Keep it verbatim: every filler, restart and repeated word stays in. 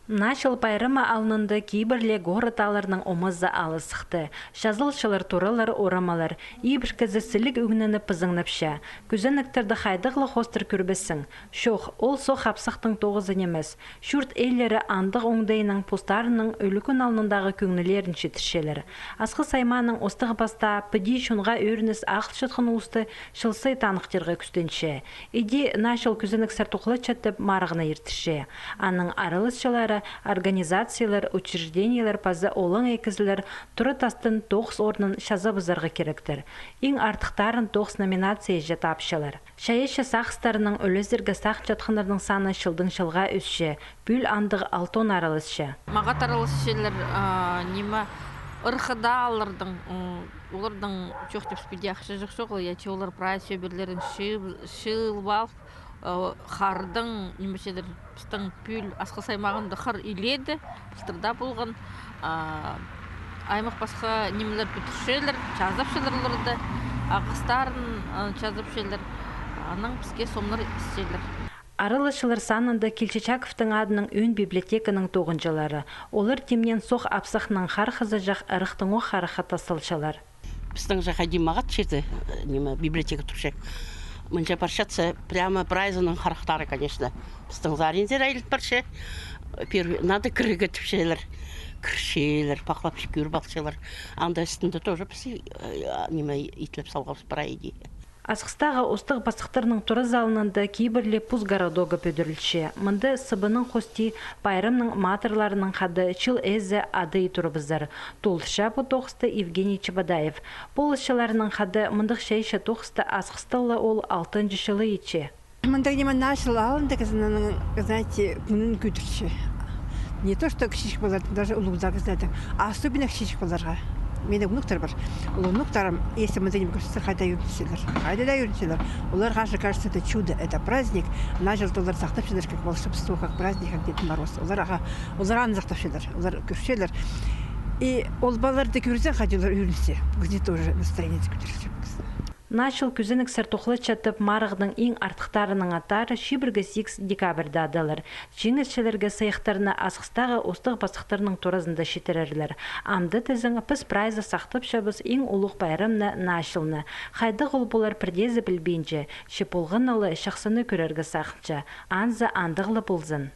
Наа чыл пайрамы алнында кибірле город аалларның омазы алызыхты. Чазылчалар туралар, орамалар, ибіркізі сіліг ӱгненіп пызыңнапча. Кӱзенектерді хайдағ ла хоостыра кӧрбессің. Чох, ол сох апсахтың тоғызы нимес. Чурт иелері андағ оңдайнаң постарының ӱлӱкӱн алнындағы кӧңнілерін читірчелер. Асхыс аймааның Устағ Пастаа піди чонға ӧрініс ағылчатхан улусты чыл сай таныхтирға кӱстенче. Иди наа чыл кӱзенексер тоғлачатып марығны иртірче. Аның араласчылары, организациялар, учреждениелер паза олаң ікізілер тура тастаң тоғыс орнын чазап ызарға киректер. Иң артыхтарын тоғыс номинацияҷа таапчалар. Чайаачы сағыстарынаң ӱлезерге сағынчатханнарның саны чылдаң чылға ӧсче, пӱӱл андағ алтон араласча. Мағат араласчалар, а, ниме, ырхыда оларның, м, оларның чох тіп спиди ахча чох чоғыл, я, че олар прай сӧбірелерін чыыл-, чыылып алып, а, хардаң, ниме чедір, пістің пӱӱл Асхыс аймағында хар иледе, пылтырда полған, а, аймах пасха нимелер пӱдірчелер, чазапчалар оларды, ағастарын, а, чазапчалар, анаң піске сомнар исчелер. Араласчылар санында Кильчичаковтың адынаң ӧӧн библиотеканың тоғынҷылары. Олар тимнеен сох апсахнаң хархазаҷах ырахтаңох харахха тасталчалар. Пістің же хайди мағат чирде, э, ниме, библиотека турча. Мынҷа парчатса, прямо прайзының харахтары, конечно. Пістің заринзер айлап парча. Первый, надо кірерге тіпчелер. Кірчелер, пахлапча кӧріп алчалар. Анда істінде тоже піс, э, а, ниме, итлеп салғабыс прай иди. Асхыстағы устағ пастыхтарның тура залында кибірле пус городогы пӱдірілче. Мында сыбынаң хости пайрамның матырларынаң хада чыл ээзі Адай турыбызар. Толдырча пу тоғысты Евгений Чебодаев. Полысчыларынаң хада мындағ чайаачы тоғысты Асхыста ла ол алтынҷы чылы итче. Мындағ ниме наа чыл алнында кізінің, знаете, кӱнін кӧдірче. Не то что кічіҷек палаларның, даже улуғ даа кізілернің. Особенно кічіҷек палаларға. Минің внуктар пар. Ол внуктарым, если мындағ ниме кӧрчезер, хайда ӱгренчелер. Хайда даа ӱгренчелер. Оларға же кажется, это чудо, это праздник. Наа чылда олар сахтапчалар как волшебство, как праздник, как Дед Мороз. Олар, аға, олар аны сахтапчалар. Олар кӧрчелер. И ол палаларды кӧрзең, хайди олар ӱгренче. Кізі тоже настроениезі кӧдірілче. Наа чыл кӱзенексер тоғлачатып марығның иң артыхтарының аттары чибіргі сигіс декабрьда адалар. Чиңісчілерге сыйыхтарны Асхыстағы устағ пастыхтарның туразында читірерлер. Амды тізең, піс прайзы сахтапчабыс иң улуғ пайрамны, наа чылны. Хайдағ ол полар, пірдеезі пілбинче, че полған ла чахсыны кӧрерге сағынча. Анзы андағ ла ползын.